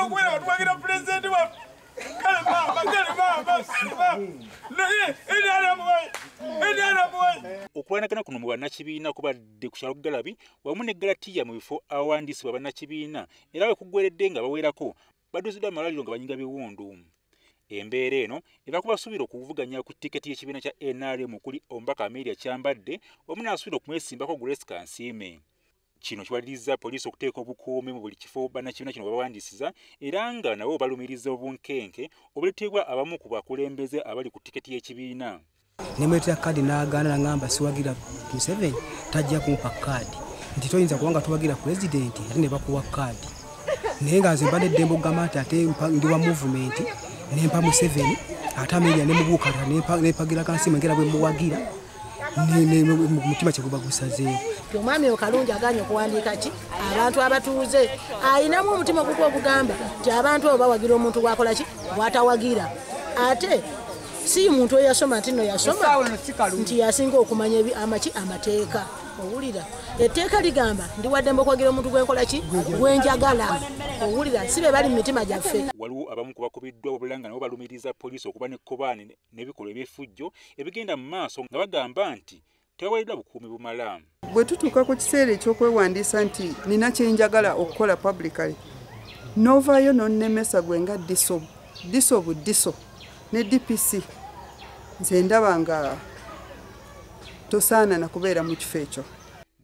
okubeera nga tuwagira pulezidenti waffe. Kale maama, kale maama, kale maama, naye NRM wayi, NRM wayi. Okulwanagana kuno mu bannakibiina kubadde ku kyalo Galabi wamu ne Galatiya mu bifo awawandiisibwa bannakibiina, era we kuggweredde nga bawerako baddusiddwa amalwaliro nga banyiga biwundu. Embeera eno eva ku basuubira okuvuganya ku tiketi y'ekibiina kya NRM okuli omubaka Amelia Kyambadde wamu n'asuubira okumwesimbako Grace Kansiime. Kino kiwalirizza poliisi okuteeka obukuumi mu buli kifo bannakibiina kino bawandiisiza, era nga nabo balumiriza obunkenke obuleetebwa abamu ku bakulembeze abali ku tiketi y'ekibiina. Nemuleetera kaadi n'agaana, n'angamba siwagira Museveni, tajja kumpa kaadi, nti toyinza kubanga tuwagira pulezidenti ate ne bakuwa kaadi. Naye nga nze mbadde eddembe okugamba nti ate ndi wa movement nempa Museveni, ate Amelia ne mubuuka nempagira Kansiime ngera bwe muwagira mutima kyeguba gusazeewo. Omwami Okalungi aganye okuwandiika ki abantu abatuuze, ayinamu omutima gugwo ogugamba nti abantu abo bawagira omuntu gwakola ki gwatawagira, ate si muntu eyasoma nti nno yasoma nti yasinga okumanya amaki amateeka. Owulira etteeka ligamba ndi waddembe okwagira omuntu gwenkola ki gwenjagala. Owulira si be bali mu mitima gyaffe. Waliwo abamu ku bakubiddwa wabula nga nabo balumiriza poliisi okuba n'ekkobaane n'ebikolwa eby'effujjo ebigenda mu maaso nga bagamba nti tebaweereddwa bukuumi bumala. Bwe tutuuka ku kiseera eky'okwewandiisa nti nina kye njagala okukola publicly, n'ovaayo n'onnemesa gwe nga DISO, DISO bu DISO ne DPC, nze ndaba nga tosaana na kubeera mu kifo ekyo.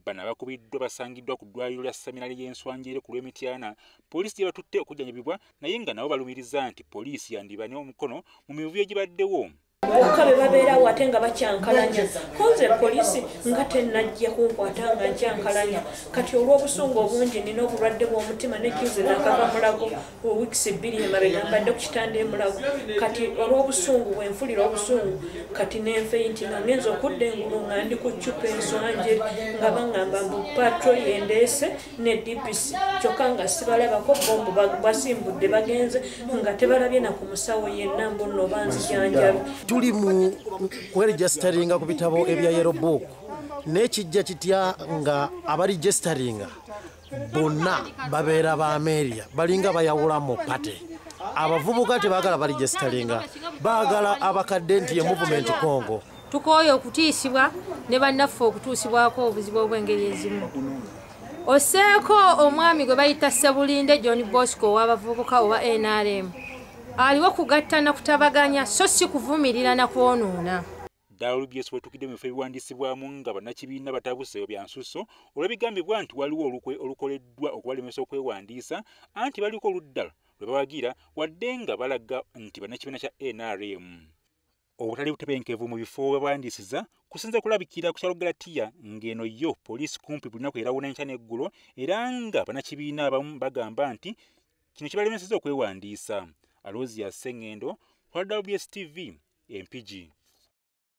Bano abakubiddwa basangiddwa ku ddwaliro lya Seminary y'Enswanjere ku lw'Emityana, poliisi gye batutte okujjanjabibwa, naye nga nabo balumiriza nti poliisi yandiba n'omukono mu mivuyo egibaddewo. Bokka be babeerawo ate nga bakyankalanya, konze poliisi nga tennajja kunkwata nga nkyankalanya. Kati olw'obusungu obungi nina obulwadde bw'omutima ne jjuzi nakava Mulago wiikisi 2 emabega mbadde ku kitanda e Mulago. Kati olw'obusungu bwe nfulira obusungu kati nenfeinti nga ngenza okudda engulu nga ndi ku ccupa Enswanjere nga baŋŋamba mbu patrol yendeese ne DPC, kyokka nga sibalabako bombu basimbudde bagenze nga tebalabye na ku musawo yenna mbu nno banzijanjabi. Tuli mu kweregisteringa ku bitabo ebya Yellow Book, n'ekijja kitya nga abaregisteringa bonna babeera ba Amelia, balinga bayawula mu party. Abavubuka tebaagala baregisteringa, baagala abakadde nti ye movement Congo. Tukooye okutiisibwa ne bannaffe okutuusibwako obuzibu obw'engeri ezimu. Oseeko omwami gwe bayita Ssebulinde John Bosco ow'abavubuka owa NRM aliwo kugatta na kutabaganya so si kuvumirira na kwonoona. WBS wetukidde mu bifo ebiwandiisibwamu nga bannakibiina batabuse bya nsusso olw'ebigambibwa nti waliwo olukwe olukoleddwa okubalemesa okwewandiisa, anti baliko oludda lwe bawagira wadde nga balaga nti bannakibiina kya NRM. Obutali butebenkevu mu bifo we bawandiisiza kusinze kulabikira ku kyalo Galatiya ng'eno yo poliisi kumpi buli lunaku erawuna enkya n'eggulo, era nga bannakibiina abamu bagamba nti kino kibalemesezza okwewandiisa. Aloysius Ssengendo, WBS TV, Mpigi.